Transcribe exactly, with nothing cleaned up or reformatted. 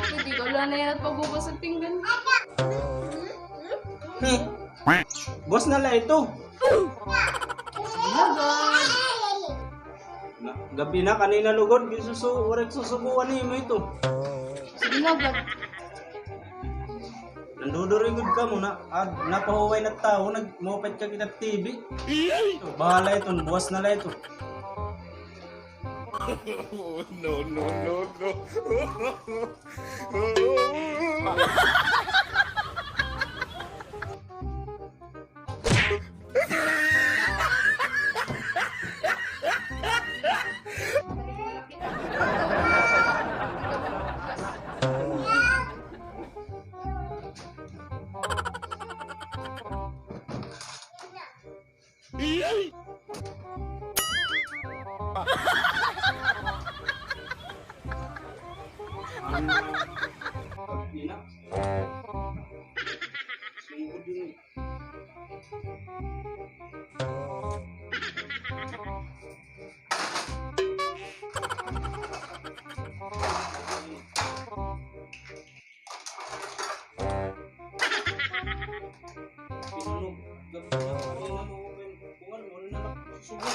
Hindi ko lang na yan at pagbukas sa pinggan. Hmm. Buwas na la ito. Lugod. Na, gabi na, kanina lugod, gisusu-, waray susubuan nimo ito. Sige, lugod. Nandudurigod ka muna. Ah, napahuway na tawo, nagmupit ka kita T V. Ito, bahala ito, buwas na la ito. No, no, no, no. Ina. Sungkod yun. Pinunog. Gabi na, kanina mo open. Kuwan mo na, subo.